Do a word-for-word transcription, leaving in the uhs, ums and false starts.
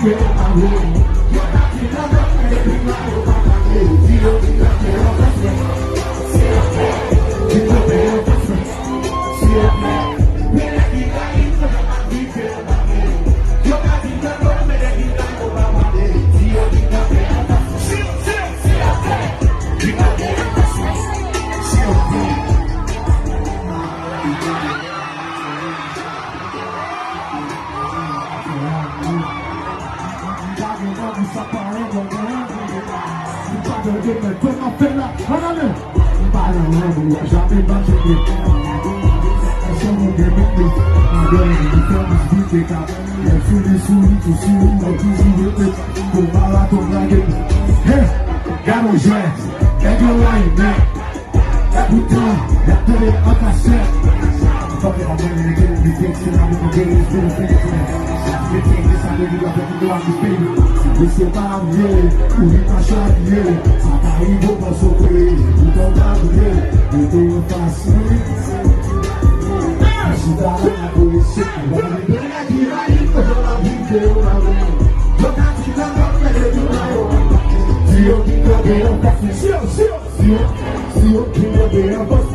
Hey, gade yon jwè. Nèg yo la, men. Poutan, y ap tande an kachèt. Fuck it, I'm running again, we fix it, I'm gonna get it, it's been a minute, man. Fifteen, this I know you love it, you know I'm your favorite. Mesye pa vle, ou vin pa chavire. Sa pa rive w panse w preye, poutan w ta vle. Mete yo fasil. Chita la, la polis, shit, you wanna be black, you right, you feel like you feel like. Yo ka di nan kòm mete tou nan yo. Di yo ki kanpe yo fasil. Si yo, si yo, si yo, si yo ki kanpe yo fasil.